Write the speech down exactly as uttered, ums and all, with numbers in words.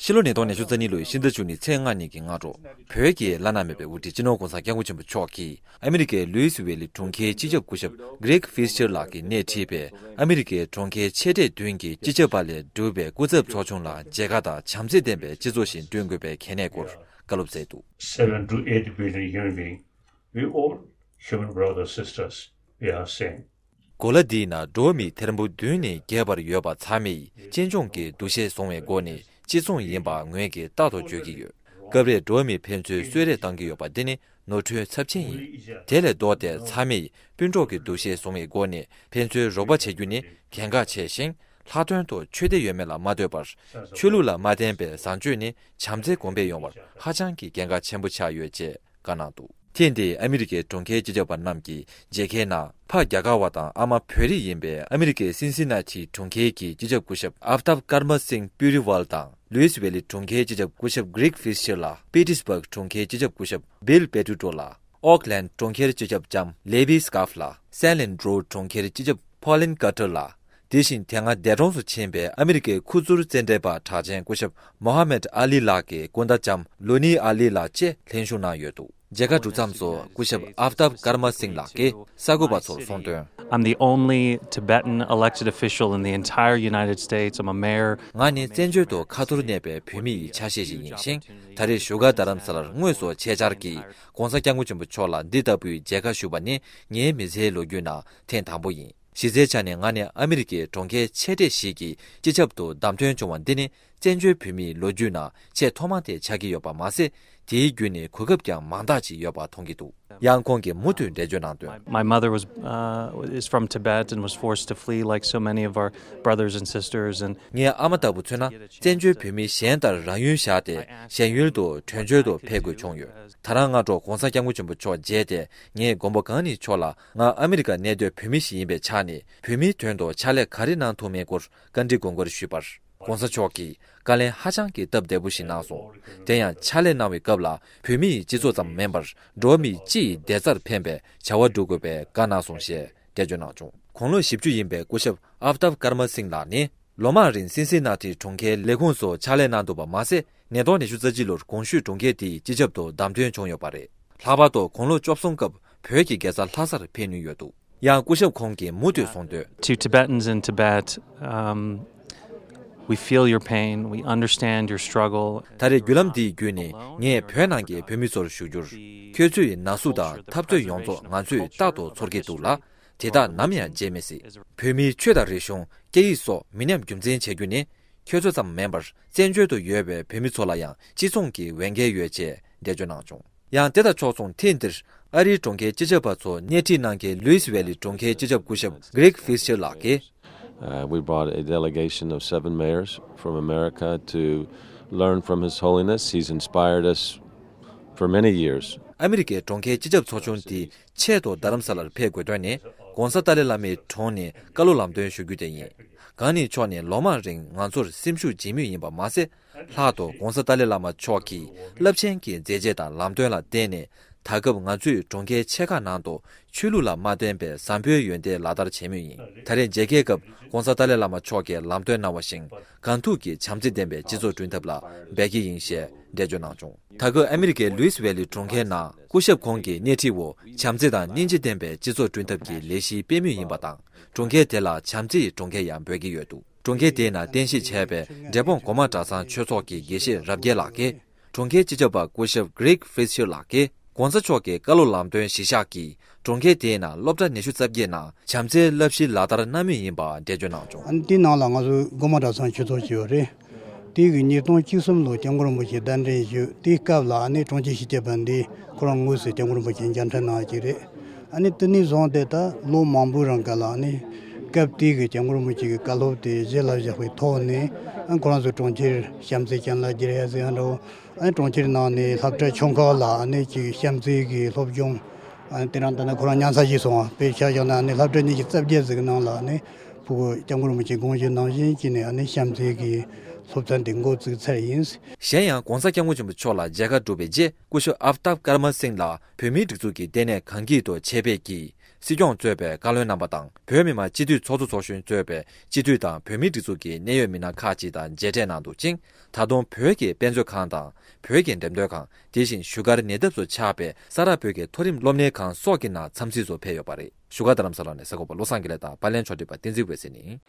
ཕྱི་ལོ་ཉིས་སྟོང་ཉི་ཤུ་རྩ་གཉིས་ལོའི་ཕྱི་ཟླ་བཅུ་གཉིས་ཚེས་ལྔ་ཉིན་གྱི་སྔ་དྲོ། བོད་ཀྱི་བླ་ན་མེད་པའི་དབུ་ཁྲིད་སྤྱི་ནོར་༧གོང་ས་༧སྐྱབས་མགོན་ཆེན་པོ་མཆོག་གིས་ཨ་མི་རི་ཀའི་ལུའི་སི་ཝེ་ལི་གྲོང་ཁྱེར་སྤྱི་ཁྱབ་སྐུ་ཞབས་གྷི་རེག་ཧྥིས་ཆར་ལགས་ཀྱིས་སྣེ་ཁྲིད་པའི་ཨ་མི་རི་ཀའི་གྲོང་ཁྱེར་ཆེ་གྲས་བདུན་གྱི་སྤྱི་ཁྱབ་པ་ལས་གྲུབ་པའི་སྐུ་ཚབ་ཚོགས་ཆུང་ལ་མཇལ་ཁ་དང་བྱམས་བརྩེ་ལྡན་པའི་སྤྱི་ཚོགས་ཤིག་བསྐྲུན་དགོས་པའི་གལ་གནད་སྐོར་བཀའ་སློབ་སྩལ་འདུག Seven to eight billion human being, we all human brothers sisters, we are same. གོ་ལ་འདིའི་ནང་འགྲོ་བ་མིའི་ཐེར་འབུམ་བདུན་ནས་བརྒལ་བར་ཡོད་པ་ཚང་མས་གཅེས་སྐྱོང་གི་འདུ་ཤེས་བཟུང་བའི་སྒོ་ནས་གཅིག་མཚུངས་ཡིན་པ་ངོས་ཀྱིས་རྟག་ཏུ་བརྗོད་ཀྱི་ཡོད། སྐབས་རེ་འགྲོ་བ་མིའི་ཕན་ཚུན་གསོད་རེས་བཏང་གི་ཡོད་པ་འདི་ནི་ནོར་འཁྲུལ་ཚབས་ཆེན་ཡིན། དེ་ལས་ལྡོག་སྟེ་ཚང་མས་སྤུན་གྲོགས་ཀྱི་འདུ་ཤེས་བཟུང་བའི་སྒོ་ནས་ཕན་ཚུན་རོགས་པ་བྱེད་རྒྱུ་ནི་གལ་འགངས་ཆེ་ཞིང་། ལྷག་དོན་དུ་ཆོས་དད་ཡོད་མེད་ལ་མ་ལྟོས་པར་ཆོས་ལུགས་ལ་མ་བརྟེན་པའི་བཟང་སྤྱོད་ནི་བྱམས་བརྩེ་གོང་འཕེལ་ཡོང་བར་ཧ་ཅང་གི་གལ་འགངས་ཆེན་པོ་ཆགས་ཡོད་ཅེས་བཀའ་གནང་འདུག་ཐེངས་འདིའི་ཨ་མི་རི་ཀའི་གྲོང་ཁྱེར་སྤྱི་ཁྱབ་པ་རྣམས་ཀྱི་མཇལ་ཁའི་ནང་ཕ་རྒྱ་གར་བ་དང་ཨ་མ་བོད་རིགས་ཡིན་པའི་ཨ་མི་རི་ཀའི་སིན་སི་ན་ཐི་གྲོང་ཁྱེར་གྱི་སྤྱི་ཁྱབ་སྐུ་ཞབས་ཨབ་ཏབ་ཀར་མ་སིང་པུ་རི་ཝལ་དང་ལུའི་སི་ཝེ་ལི་གྲོང་ཁྱེར་སྤྱི་ཁྱབ་སྐུ་ཞབས་གྷི་རེག་ཧྥིས་ཆར་ལགས། པི་ཏི་སི་བྷག་གྲོང་ཁྱེར་སྤྱི་ཁྱབ་སྐུ་ཞབས་བྷིལ་པེ་ཏུ་ཏྲོ་ལགས། ཨོག་ལན་གྲོང་ཁྱེར་སྤྱི་ཁྱབ་ལྕམ་ལེ་བི་སི་ཀཱཕ་ལགས། སན་ལིན་ཌོ་གྲོང་ཁྱེར་སྤྱི་ཁྱབ་ཕོ་ལིན་ཀར་ཏར་ལགས། དེ་བཞིན་དེ་སྔ་འདས་གྲོངས་སུ་ཕྱིན་པའི་ཨ་མི་རི་ཀའི་ཁུ་ཚུར་རྩེད་འགྲན་པ་གྲགས་ཅན་སྐུ་ཞབས་མོ་ཧ་མེད་ཨ་ལི་ལགས་ཀྱི་སྐུ་ཟླ་ལྕམ་ལོ་ནི་ཨ་ལི་ལགས་བཅས་ལྷན་ཞུགས་གནང་ཡོད་འདུག་མཇལ་ཁ་གྲུབ་མཚམས་སུ་སྐུ་ཞབས་ཨབ་ཏབ་ཀར་མ་སིང་ལགས་ཀྱིས་གསར་འགོད་པ་ཚོར་གསུངས་དོན། I'm the only Tibetan elected official in the entire United States. I'm a mayor. ང་ནི་བཙན་བྱོལ་དུ་ཁ་ཐོར་གནས་པའི་བོད་མི་ཡི་ཆ་ཤས་ཤིག་ཡིན་ཞིང་། ད་རེས་བཞུགས་སྒར་རྡ་རམ་ས་ལར་དངོས་སུ་ཆེད་བཅར་གྱིས་༧གོང་ས་༧སྐྱབས་མགོན་ཆེན་པོ་མཆོག་ལ་འདི་ལྟ་བུའི་མཇལ་ཁ་ཞུ་བ་ནི་ངའི་མི་ཚེའི་ལོ་རྒྱུས་ནང་ཐེངས་དང་པོ་ཡིན། གཞི་རྩའི་ཆ་ནས་ང་ནི་ཨ་མི་རི་ཀའི་གྲོང་ཁྱེར་ཆེ་གྲས་ཤིག་གི་སྤྱི་ཁྱབ་ཏུ་བདམས་ཐོན་བྱུང་བ་འདི་ནི་བཙན་བྱོལ་བོད་མིའི་ལོ་རྒྱུས་ནང་ཆེས་ཐོག་མ་དེ་ཆགས་ཀྱི་ཡོད་པ་མ་ཟད། དེའི་བརྒྱུད་ནས་གོ་སྐབས་ཀྱང་མང་དག་ཅིག་ཡོད་པ་མཐོང་གི་འདུག་ཡང་ཁོང་གིས་མུ་མཐུད་འགྲེལ་བརྗོད་གནང་དོན། My mother was, uh, is from Tibet and was forced to flee like so many of our brothers and sisters, and ངའི་ཨ་མ་ལྟ་བུ་མཚོན་ན་བཙན་བྱོལ་བོད་མི་གཞན་ལྟར་རང་ཡུལ་བཞག་སྟེ་གཞན་ཡུལ་དུ་བྲོས་བྱོལ་དུ་ཕེབས་དགོས་བྱུང་ཡོད། ད་རང་སྔ་དྲོ་༧གོང་ས་༧སྐྱབས་མགོན་ཆེན་པོ་མཆོག་མཇལ་ཏེ་ངས་མགོན་པོ་གང་ཉིད་མཆོག་ལ་ང་ཨ་མི་རི་ཀར་གནས་སྡོད་བོད་མི་ཞིག་ཡིན་པའི་ཆ་ནས་བོད་མིའི་དོན་དུ་ཕྱག་ལས་ག་རེ་གནང་ཐུབ་མིན་སྐོར་བཀའ་འདྲི་དགོངས་སྐོར་ཞུས་པར། ༸གོང་ས་མཆོག་གིས་བཀའ་ལན་ཧ་ཅང་གི་སྟབས་བདེ་པོ་ཞིག་གནང་སོང་། དེ་ཡང་ཕྱག་ལས་གནང་བའི་སྐབས་ལ་བོད་མི་ཡི་སྤྱི་ཚོགས་ཙམ་མིན་པར་འགྲོ་བ་མི་སྤྱི་ཡི་བདེ་རྩར་ཕན་པའི་བྱ་བ་སྒྲུབ་དགོས་པའི་བཀའ་གནང་སོང་ཞེས་འགྲེལ་བརྗོད་གནང་བྱུང་། དགུང་ལོ་བཞི་བཅུ་ཡིན་པའི་སྐུ་ཞབས་ཨབ་ཏབ་ཀར་མ་སིང་ལགས་ནི་ལོ་མང་རིང་སིན་སི་ན་ཐི་གྲོང་ཁྱེར་ལས་ཁུངས་སུ་ཕྱག་ལས་གནང་འདུག་པ་མ་ཟད། ཉིས་སྟོང་ཉི་ཤུ་རྩ་གཅིག་ལོར་གོང་ཞུས་གྲོང་ཁྱེར་དེའི་སྤྱི་ཁྱབ་ཏུ་བདམས་ཐོན་བྱུང་ཡོད་པ་རེད། ལྷག་པར་དུ་དགུང་ལོ་བཅུ་གསུམ་སྐབས་བོད་ཀྱི་རྒྱལ་ས་ལྷ་སར་ཕེབས་མྱོང་ཡོད་འདུག་ཡང་སྐུ་ཞབས་ཁོང་གིས་མུ་མཐུད་གསུངས་དོན། To Tibetans in Tibet, um, we feel your pain, we understand your struggle. ད་རེས་བརྒྱུད་ལམ་འདིའི་བརྒྱུད་ནས་ངས་བོད་ནང་གི་བོད་མི་ཚོར་ཞུ་རྒྱུར། ཁྱོད་ཚོའི་ན་ཟུག་དང་འཐབ་རྩོད་ཡོངས་རྫོགས་ང་ཚོས་རྟག་ཏུ་ཚོར་གྱི་འདུག་ལ། དེ་དག་ནམ་ཡང་བརྗེད་མི་སྲིད། བོད་མིའི་ཆོས་དང་རིག་གཞུང་། སྐད་ཡིག་སོགས་མི་ཉམས་རྒྱུན་འཛིན་བྱེད་རྒྱུ་ནི། ཁྱོད་ཚོ་ཙམ་མིན་པར་བཙན་བྱོལ་དུ་ཡོད་པའི་བོད་མི་ཚོ་ལ་ཡང་གཅིག་མཚུངས་ཀྱི་འོས་འགན་ཡོད་ཅེས་འགྲེལ་བརྗོད་གནང་བྱུང་། ཡང་དེ་དང་ཕྱོགས་མཚུངས་ཐེངས་འདིར་ཨ་རིའི་གྲོང་ཁྱེར་སྤྱི་ཁྱབ་པ་ཚོ་སྣེ་ཁྲིད་གནང་མཁན་ལུའི་སི་ཝེ་ལི་གྲོང་ཁྱེར་སྤྱི་ཁྱབ་སྐུ་ཞབས་གྷི་རེག་ཧྥིས་ཆར་ལགས་ཀྱིས། Uh, we brought a delegation of seven mayors from America to learn from His Holiness. He's inspired us for many years. ཨ་མི་རི་ཀའི་གྲོང་ཁྱེར་སྤྱི་ཁྱབ་ཚོགས་ཆུང་དེ་ཆེད་དུ་རྡ་རམ་ས་ལར་ཕེབས་དགོས་དོན་ནི་༸གོང་ས་ཏཱ་ལའི་བླ་མའི་དྲུང་ནས་བཀའ་སློབ་ལམ་སྟོན་ཞུ་རྒྱུ་དེ་ཡིན། གང་ཉིད་མཆོག་ནི་ལོ་མང་རིང་ང་ཚོར་སེམས་ཤུགས་སྦྱིན་མུས་ཡིན་པ་མ་ཟད། ལྷག་ཏུ་༸གོང་ས་ཏཱ་ལའི་བླ་མ་མཆོག་གིས་རླབས་ཆེན་གྱི་མཛད་རྗེས་དང་ལམ་སྟོན་ལ་བརྟེན་ནས། ད་སྐབས་ང་ཚོས་གྲོང་ཁྱེར་ཆེ་ཁག་ནང་དུ་ཆོས་ལུགས་ལ་མ་བརྟེན་པའི་བཟང་པོའི་ཡོན་ཏན་ལག་བསྟར་བྱེད་མུས་ཡིན། ད་རེས་མཇལ་ཁའི་སྐབས་༸གོང་ས་ཏཱ་ལའི་བླ་མ་མཆོག་གིས་ལམ་སྟོན་གནང་བ་བཞིན་གང་ཐུབ་ཀྱིས་བྱམས་བརྩེ་ལྡན་པའི་སྤྱི་ཚོགས་བསྐྲུན་ཐབས་ལ་འབད་ཀྱི་ཡིན་ཞེས་འགྲེལ་བརྗོད་གནང་བྱུང་། ད་སྐབས་ཨ་མི་རི་ཀའི་ལུའི་སི་ཝེ་ལི་གྲོང་ཁྱེར་ནང་སྐུ་ཞབས་ཁོང་གི་སྣེ་ཁྲིད་འོག་བྱམས་བརྩེ་དང་སྙིང་རྗེ་ལྡན་པའི་སྤྱི་ཚོགས་བསྐྲུན་ཐབས་ཀྱི་ལས་གཞི་སྤེལ་མུས་ཡིན་པ་དང་། གྲོང་ཁྱེར་དེ་ལ་བྱམས་བརྩེ་ཡི་གྲོང་ཁྱེར་ཡང་འབོད་ཀྱི་ཡོད་འདུག་གྲོང་ཁྱེར་དེའི་ནང་རྟེན་གཞི་བྱས་པའི་འབྲས་སྤུངས་སྒོ་མང་གྲྭ་ཚང་ཆོས་ཚོགས་ཀྱི་དགེ་བཤེས་རབ་རྒྱས་ལགས་ཀྱིས། གྲོང་ཁྱེར་སྤྱི་ཁྱབ་པ་སྐུ་ཞབས་གྷི་རེག་ཧྥིས་ཆར་ལགས་ཀྱིས་༸གོང་ས་མཆོག་གི་བཀའ་སློབ་ལམ་སྟོན་གཞི་བཞག་གིས་གྲོང་ཁྱེར་དེའི་ནང་སློབ་གྲྭ་ཉི་ཤུ་རྩ་བརྒྱད་ནང་བྱམས་བརྩེའི་བསླབ་གཞི་ལག་བསྟར་གནང་མུས་ཡིན་པ་འགྲེལ་བརྗོད་གནང་བྱུང་། ཨ་ནི་དེའི་ནང་ལ་ང་ཚོ་སྒོ་མང་གྲྭ་ཚང་ཆོས་ཚོགས་ཅིག་ཡོད་རེད། དེ་གི་ཉིས་སྟོང་བཅུ་གསུམ་ལོ་སྐྱབས་མགོན་རིན་པོ་ཆེ་གདན་འདྲེན་ཞུས། དེའི་སྐབས་ལ་ཨ་ནི་གྲོང་ཁྱེར་སྤྱི་ཁྱབ་པ་འདི་ཁོ་རང་དངོས་སུ་སྐྱབས་མགོན་རིན་པོ་ཆེ་མཇལ་འཕྲད་གནང་བ་ཅིག་རེད། ཨ་ནི་དེ་ནས་བཟུང་སྟེ་ད་ལོ་མང་པོའི་རིང་ག་ལ་ཨ་ནི་སྐབས་དེ་གི་སྐྱབས་མགོན་རིན་པོ་ཆེ་གི་བཀའ་སློབ་དེ་གཞི་ལ་བཞག་པའི་ཐོག་ནས་ཨ་ཁོ་རང་ཚོའི་གྲོང་ཁྱེར་བྱམས་བརྩེ་ཅན་ལ་བསྒྱུར་ཡ་ཟེར་ཡ་འདྲ་བོ། ཨ་ནི་གྲོང་ཁྱེར་ནང་ནས་སློབ་གྲྭ་ཆུང་ཁག་ལ་ཨ་ནི་ཅིག་བྱམས་བརྩེ་གི་སློབ་སྦྱོང་། ཨ་ནི་དེ་རིང་ད་ནི་ཁོ་རང་ཉམས་ཚར་ཞིག་སོང་བ་དཔེ་ཆ་བཞག་ན་ཨ་ནི་སློབ་གྲྭ་ཉི་ཤུ་རྩ་བརྒྱད་ཟིག་ནང་ལ་ཨ་ནི་ཕྲུ་གུ་སྐྱབས་མགོན་རིན་པོ་ཆེ་དགོངས་བཞེད་གནང་བཞིན་བྱས་ནས་ཨ་ནི་བྱམས་བརྩེ་གི་སློབ་ཚན་དེ་འགོ་བཙུགས་ཚར་ཡིན། གཞན་ཡང་༸གོང་ས་༸སྐྱབས་མགོན་ཆེན་པོ་མཆོག་ལ་མཇལ་ཁ་གྲུབ་པའི་རྗེས་སྐུ་ཞབས་ཨབ་ཏབ་ཀར་མ་སིང་ལ་བོད་མིའི་སྒྲིག་འཛུགས་ཀྱི་ལྟེ་གནས་གངས་སྐྱིད་དུ་ཆེད་ཕེབས་ཀྱིས། སྲིད་སྐྱོང་གཙོས་པའི་བཀའ་བློན་རྣམ་པ་དང་བོད་མི་མང་སྤྱི་འཐུས་ཚོགས་གཙོ་ཚོགས་གཞོན་གཙོས་པའི་སྤྱི་འཐུས་དང་བོད་མིའི་སྒྲིག་འཛུགས་ཀྱི་གནད་ཡོད་མི་སྣ་ཁག་ཅིག་དང་མཇལ་འཕྲད་གནང་འདུག་ཅིང་། ད་དུང་བོད་ཀྱི་དཔེ་མཛོད་ཁང་དང་བོད་ཀྱི་འགྲེམས་སྟོན་ཁང་། དེ་བཞིན་བཞུགས་སྒར་ཉེ་འདབས་སུ་ཆགས་པའི་ས་རཱ་བོད་ཀྱི་མཐོ་རིམ་སློབ་གཉེར་ཁང་སོགས་ཀྱི་ནང་འཚམས་གཟིགས་སུ་ཕེབས་ཡོད་པ་རེད། བཞུགས་སྒར་རྡ་རམ་ས་ལ་ནས་གསར་འགོད་པ་བློ་བཟང་དགེ་ལེགས་དང་པར་ལེན་ཕྱོགས་སྒྲིག་པ་བསྟན་འཛིན་འོད་ཟེར་ནས།